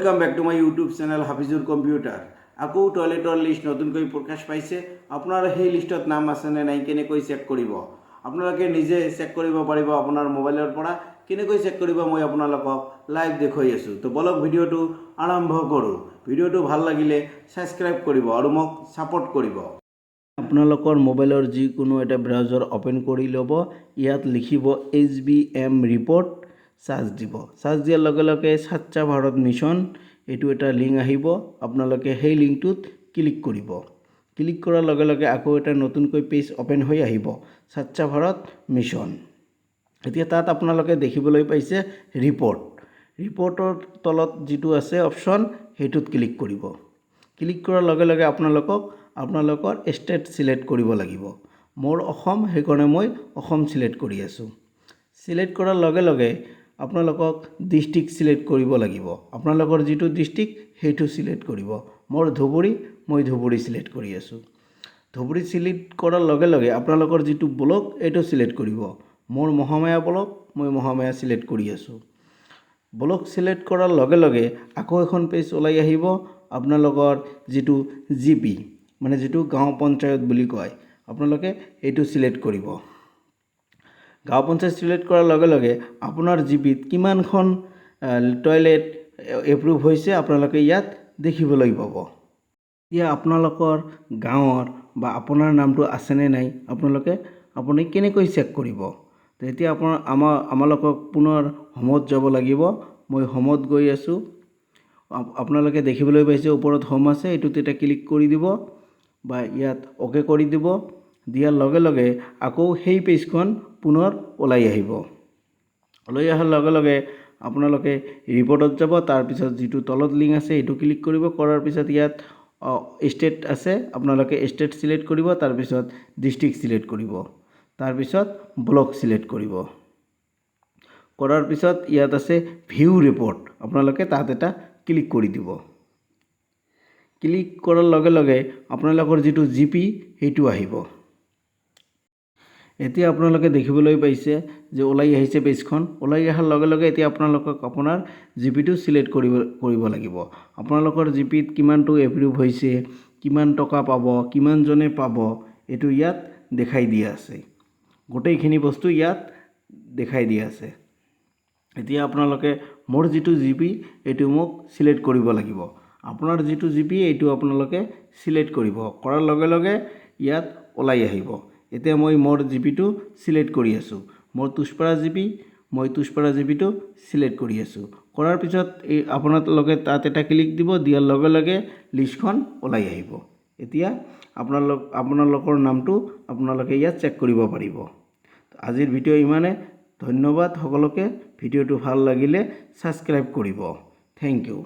Welcome back to my YouTube channel Hafizur computer. আকৌ টয়লেটৰ list নতুনকৈ প্ৰকাশ পাইছে। আপোনাৰ সেই লিষ্টত নাম আছেনে নাই, কেনেকৈ চেক কৰিব? আপোনালোকে নিজে চেক কৰিব পাৰিব আপোনাৰ মোবাইলৰ পৰা। কেনেকৈ চেক কৰিব, মই আপোনালোকক লাইভ দেখুৱাই আছোঁ। তো বলক, ভিডিঅ'টো আৰম্ভ কৰোঁ। ভিডিঅ'টো ভাল লাগিলে ছাবস্ক্ৰাইব কৰিব আৰু মোক ছাপোৰ্ট কৰিব। আপোনালোকৰ মোবাইলৰ যিকোনো এটা ব্ৰাউজাৰ অ'পেন কৰি ল'ব। ইয়াত লিখিব এইচবিএম ৰিপৰ্ট, চাৰ্চ দিব। চাৰ্চ দিয়াৰ লগে লগে স্বচ্ছ ভাৰত মিছন, এইটো এটা লিংক আহিব। আপোনালোকে সেই লিংকটোত ক্লিক কৰিব। ক্লিক কৰাৰ লগে লগে আকৌ এটা নতুনকৈ পেজ অ'পেন হৈ আহিব, স্বচ্ছ ভাৰত মিছন। এতিয়া তাত আপোনালোকে দেখিবলৈ পাইছে ৰিপৰ্ট। ৰিপৰ্টৰ তলত যিটো আছে অপশ্যন, সেইটোত ক্লিক কৰিব। ক্লিক কৰাৰ লগে লগে আপোনালোকক আপোনালোকৰ ষ্টেট ছিলেক্ট কৰিব লাগিব। মোৰ অসম, সেইকাৰণে মই অসম ছিলেক্ট কৰি আছোঁ। ছিলেক্ট কৰাৰ লগে লগে আপোনালোকক ডিষ্ট্ৰিক্ট ছিলেক্ট কৰিব লাগিব। আপোনালোকৰ যিটো ডিষ্ট্ৰিক্ট, সেইটো ছিলেক্ট কৰিব। মোৰ ধুবুৰী, মই ধুবুৰী ছিলেক্ট কৰি আছোঁ। ধুবুৰী ছিলেক্ট কৰাৰ লগে লগে আপোনালোকৰ যিটো ব্লক, এইটো ছিলেক্ট কৰিব। মোৰ মহামায়া ব্লক, মই মহামায়া ছিলেক্ট কৰি আছোঁ। ব্লক ছিলেক্ট কৰাৰ লগে লগে আকৌ এখন পেজ ওলাই আহিব। আপোনালোকৰ যিটো জিপি, মানে যিটো গাঁও পঞ্চায়ত বুলি কয়, আপোনালোকে এইটো ছিলেক্ট কৰিব। গাঁও পঞ্চায়ত ছিলেক্ট কৰাৰ লগে লগে আপোনাৰ জিপিত কিমানখন টয়লেট এপ্ৰুভ হৈছে, আপোনালোকে ইয়াত দেখিবলৈ পাব। এতিয়া আপোনালোকৰ গাঁৱৰ বা আপোনাৰ নামটো আছেনে নাই, আপুনি কেনেকৈ চেক কৰিব? তো এতিয়া আপোনাৰ আমালোকক পুনৰ হোমত যাব লাগিব। মই হোমত গৈ আছোঁ। আপোনালোকে দেখিবলৈ পাইছে, ওপৰত হোম আছে। এইটোত এটা ক্লিক কৰি দিব বা ইয়াত অ'কে কৰি দিব। দিয়াৰ লগে লগে আকৌ সেই পেজখন পুনৰ ওলাই আহিব। ওলাই অহাৰ লগে লগে আপোনালোকে ৰিপৰ্টত যাব। তাৰপিছত যিটো তলত লিংক আছে, সেইটো ক্লিক কৰিব। কৰাৰ পিছত ইয়াত ষ্টেট আছে, আপোনালোকে ষ্টেট ছিলেক্ট কৰিব। তাৰপিছত ডিষ্ট্ৰিক্ট ছিলেক্ট কৰিব। তাৰপিছত ব্লক ছিলেক্ট কৰিব। কৰাৰ পিছত ইয়াত আছে ভিউ ৰিপৰ্ট, আপোনালোকে তাত এটা ক্লিক কৰি দিব। ক্লিক কৰাৰ লগে লগে আপোনালোকৰ যিটো জিপি, সেইটো আহিব। এতিয়া আপোনালোকে দেখিবলৈ পাইছে যে ওলাই আহিছে পেজখন। ওলাই অহাৰ লগে লগে এতিয়া আপোনালোকক আপোনাৰ জিপিটো ছিলেক্ট কৰিব লাগিব। আপোনালোকৰ জিপিত কিমানটো এপ্ৰুভ হৈছে, কিমান টকা পাব, কিমানজনে পাব, এইটো ইয়াত দেখাই দিয়া আছে। গোটেইখিনি বস্তু ইয়াত দেখাই দিয়া আছে। এতিয়া আপোনালোকে মোৰ যিটো জিপি, এইটো মোক ছিলেক্ট কৰিব লাগিব। আপোনাৰ যিটো জিপি, এইটো আপোনালোকে ছিলেক্ট কৰিব। কৰাৰ লগে লগে ইয়াত ওলাই আহিব। এতিয়া মই মোৰ জিপিটো ছিলেক্ট কৰি আছোঁ। মোৰ তুষপাৰা জিপি, মই তুষপাৰা জিপিটো ছিলেক্ট কৰি আছোঁ। কৰাৰ পিছত এই আপোনালোকে তাত এটা ক্লিক দিব। দিয়াৰ লগে লগে লিষ্টখন ওলাই আহিব। এতিয়া আপোনালোকৰ নামটো আপোনালোকে ইয়াত চেক কৰিব পাৰিব। আজিৰ ভিডিঅ' ইমানে। ধন্যবাদ সকলোকে। ভিডিঅ'টো ভাল লাগিলে ছাবস্ক্ৰাইব কৰিব। Thank U.